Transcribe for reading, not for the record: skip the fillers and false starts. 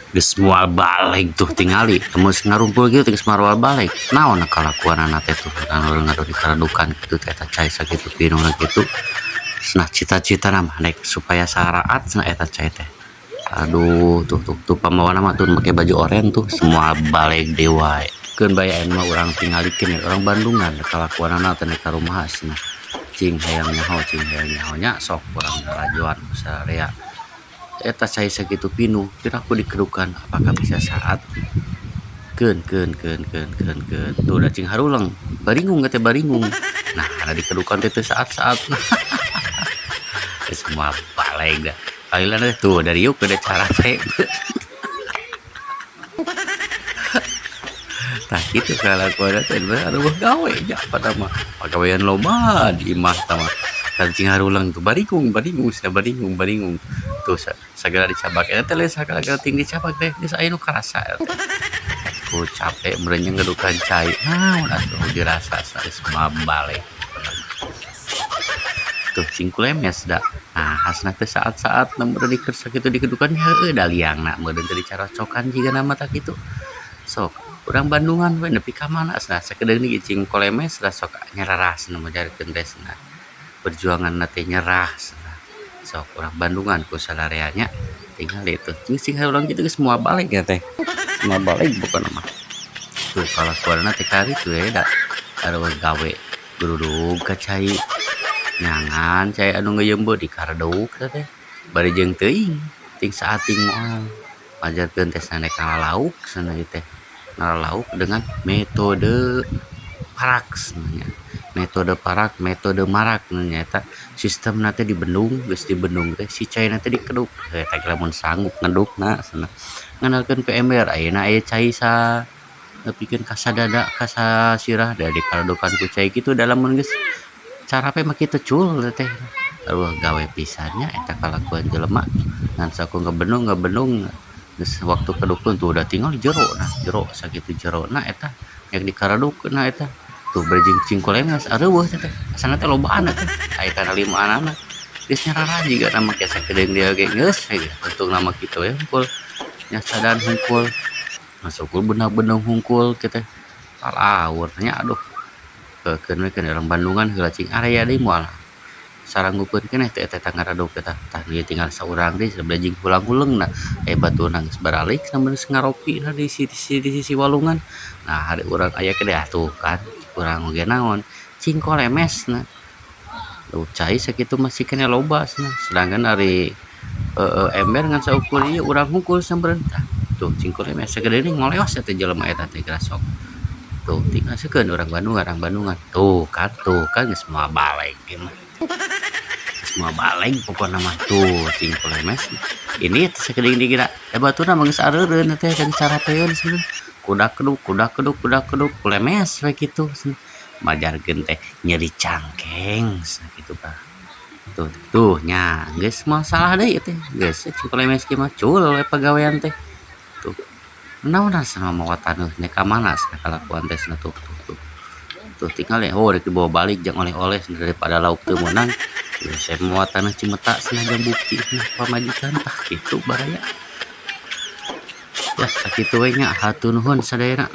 Geus moal baleg tuh tingali mun ngarumpul kieu teh geus moal baleg. Naon kalakuanana teh tuh anu ngadu dikaredukan kitu teh eta cai sakitu pinuhna kitu. Nah cita-citana mah rek supaya saraat cenah eta cai teh. Aduh tuh tuh tuh pamawana mah tuh make baju oren tuh semua baleg deui wae. Keun bae ayeuna mah urang tingalikeun urang Bandungan kalakuanana teh ka rumaha cenah. Cing hayang nyaho cing hayang nyaho nya sok urang ngarajoan sararea. Eta cai sakitu pinuh piraku dikedukan apakah bisa saat keun keun keun keun keun keun tuh da cing haruleng baringung teh baringung. Nah ada dikedukan teh saat-saat. Semua baleg dah. Kalian teh tuh dari yuk ada cara teh. Tah kitu kalakuanna teh aduh gawe nya pada mah. Pagawean loba di imah tah mah. Cing haruleng tuh baringung baringung sia baringung baringung. Tuh sagala dicabak eta teh lain sagala ting dicabak teh geus aya nu karasa eta teh. Ku capek meureun nya ngedukan cai. Naon atuh dirasa geus baleg. Tuh cing kulemes da. Nah hasna teh saat-saat meureun sakitu dikedukan heueuh da liangna meureun teh dicarocokan jigana mah tah kitu. Sok urang Bandungan we nepi ka mana cenah sakedeung ge cing kolemes da sok nyeraras nu majarkeun teh cenah. Perjuanganna teh nyerah cenah. Sok urang Bandungan ku sararea nya tingali tuh cing urang kitu geus moal baleg ya teh. Moal baleg pokona mah. Tuh kalakuanna teh karitu we da areueuh gawe gerudug ka cai. Nyangan cai anu ngeuyeumbeut dikareduk teh bari jeung teuing ting saating moal. Majarkeun teh cenah ngalauk cenah ieu teh. Ngalauk dengan metode parak cenah. Metode parak, metode marak nyaeta sistemna teh dibendung, geus dibendung teh si caina teh dikeduk. Eta lamun sanggup ngedukna cenah. Ngandalkeun ku ember ayeuna aya cai sa nepikeun ka sadada ka sasirah da dikaredukan ku cai kitu da lamun geus carape mah kitu cul teh. Aduh gawe pisan nya eta kalakuan jelema ngan saku ngebendung ngebendung geus waktu kedukun tuh udah tinggal jero nah jero sakitu jerona eta yang dikaredukna eta tuh berjing cing kolemes areueuh teh asana teh lobaan teh aya kana limaanana geus nyarara jiga nama ke sakedeung dia ge geus we untung nama kitu we hungkul nyasadan hungkul masuk benang-benang hungkul kitu teh alaur nya aduh keun we keun urang Bandungan heula cing area deui moal saranggupeun keneh teh eta ngaraduk eta tah ieu tinggal saurang deui sabelah jeung hulang-huleungna baturna geus baralik sambil geus ngaropi na di sisi walungan. Nah hari urang aya ke dah tuh kan urang oge naon cing kolemes na tuh cai sakitu masih kene loba cenah sedangkan ari ember ngan saukur ieu urang hungkul sampereun tah tuh cing kolemes sagede ngoleos eta jelema eta teh grasok tuh tinggal seukeun urang Bandungan tuh kan geus moal baleg ieu mah. Semua baleg pokokna mah tuh cing kolemes ini sakedeung dikira baturna mah geus areureun teh kan carapeun cenah kudak keduk kudak keduk kudak keduk kulemes we kitu majarkeun teh nyeri cangkeng cenah kitu bah tuh tuh nya geus moal salah deui teh geus cing kolemes kieu mah cul we pagawean teh tuh naon cenah mawa taneuh nya ka mana cenah kalakuan teh cenah tuh tuh tuh tinggal ya oh rek dibawa balik jang oleh-oleh daripada lauk teu meunang ya saya mawa tanah Cimeta cenah jang bukti pamajikan tah kitu baraya ya sakitu we nya hatur nuhun sadayana.